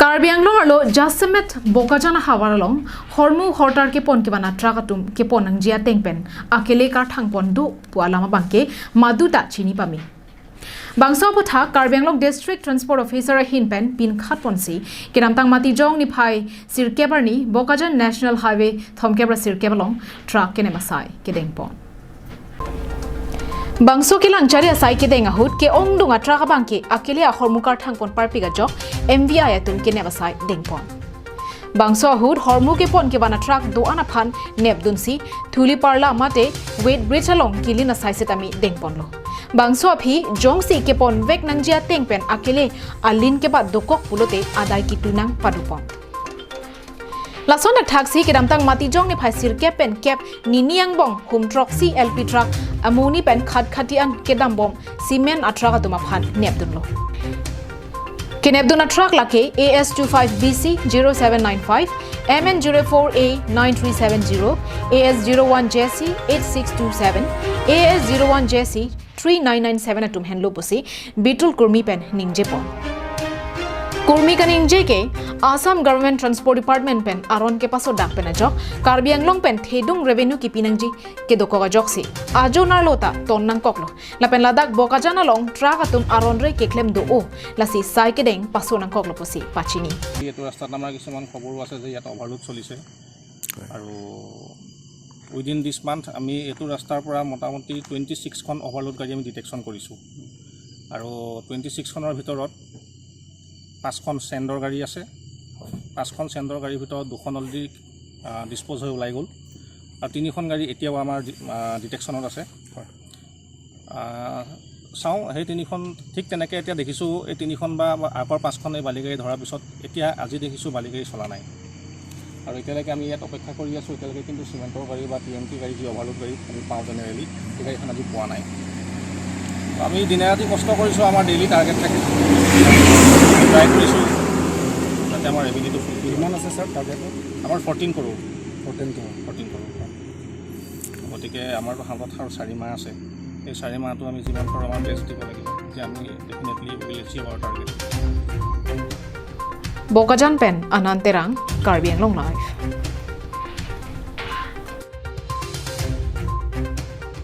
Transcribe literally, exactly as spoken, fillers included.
Karbi Anglong arlo jasemet Bokajan ahavar along hormu hortar kepon kevan atruck atum kepon nangji ateng pen akele karthang pon do pu alam abangke maduta chini pame. Bangso aphuthak Karbi Anglong District Transport Officer ahin pen pinkhat ponsi kedamtang Matijong niphai sirkep arni Bokajan National Highway thomkep ra sirkep along truck kenem asai kedeng pon. Bangso kelang chari asai kedeng ahut ke-ongdung atruck abangke akele ahormu karthang pon parpik ajok M V I atum kenem asai deng pon. Bangso ahut hormu kepon kevan atruck do-an aphan nepdunsi Thuliparla mate weight bridge along kelin asai setame deng ponlo. Bangso aphi jongsi kepon vek nangji ateng pen akele alin kebat dokok pulote adai kitu nang padu pon. Lason dak thaksi kedamtang Matijong niphai sirkep pen kep nini angbong hum throksi L P truck amoni pen khat khati an kedam bom cement atruck atum aphan nepdunlo. Kenepdun atruck lake A S two five B C zero seven nine five, M N zero four A nine three seven zero, A S zero one J C eight six two seven, A S zero one J C three nine nine seven atum henlo pusi Bitul Kurmi pen ningje pon. Kurmi kaningje ke Assam Government Transport Department pen aron kepasodak pen ajok Karbi Anglong pen thedung revenue kipi nangji kedokok ajoksi ajo narlo ta ton nangkoklo. Lapen ladak Bokajan along truck atum aron re keklem do-o, lasi sai kedeng paso nangkoklo pusi pachini. এইটো ৰাস্তাত আমাৰ কিছুমান খবৰো আছে যে ইয়াত অভাৰলোড চলিছে। আৰু উইদিন দিছ মান্থ আমি এইটো ৰাস্তাৰ পৰা মোটামুটি টুৱেণ্টি ছিক্সখন অভাৰলোড গাড়ী আমি ডিটেকশ্যন কৰিছোঁ। আৰু টুৱেণ্টি ছিক্সখনৰ ভিতৰত পাঁচখন চেণ্ডৰ গাড়ী আছে। পাঁচখন চেণ্ডৰ গাড়ীৰ ভিতৰত দুখন অলৰেডি ডিছপ'জ হৈ ওলাই গ'ল। আৰু তিনিখন গাড়ী এতিয়াও আমাৰ ডি- আ, ডিটেকশ্যনত আছে। আ, চাওঁ, সেই তিনিখন ঠিক তেনেকৈ এতিয়া দেখিছোঁ, এই তিনিখন বা বা আগৰ পাঁচখন এই বালিগাড়ী ধৰাৰ পিছত এতিয়া আজি দেখিছোঁ বালিগাড়ী চলা নাই। আৰু এতিয়ালৈকে আমি ইয়াত অপেক্ষা কৰি আছোঁ, এতিয়ালৈকে কিন্তু চিমেণ্টৰ গাড়ী বা টি এম টি গাড়ী, যি অভাৰলোড গাড়ী আমি পাওঁ জেনেৰেলি, সেই গাড়ীখন আজি পোৱা নাই। তো আমি দিনে ৰাতি কষ্ট কৰিছোঁ, আমাৰ ডেইলি টাৰ্গেট থাকে, ট্ৰাই কৰিছোঁ যাতে আমাৰ ৰেভিনিউটো ফুলফিল হয়। কিমান আছে ছাৰ টাৰ্গেটটো? আমাৰ ফৰ্টিন কৰোৰ। ফৰ্টিন কৰোৰ। ফৰ্টিন কৰোৰ। গতিকে আমাৰতো হাতত আৰু চাৰি মাহ আছে। এই চাৰি মাহটো আমি যিমান পাৰোঁ আমাৰ বেষ্ট দিব লাগিব, যে আমি definitely will achieve our target. Bokajan pen Anand Terang, Karbi Anglong Live.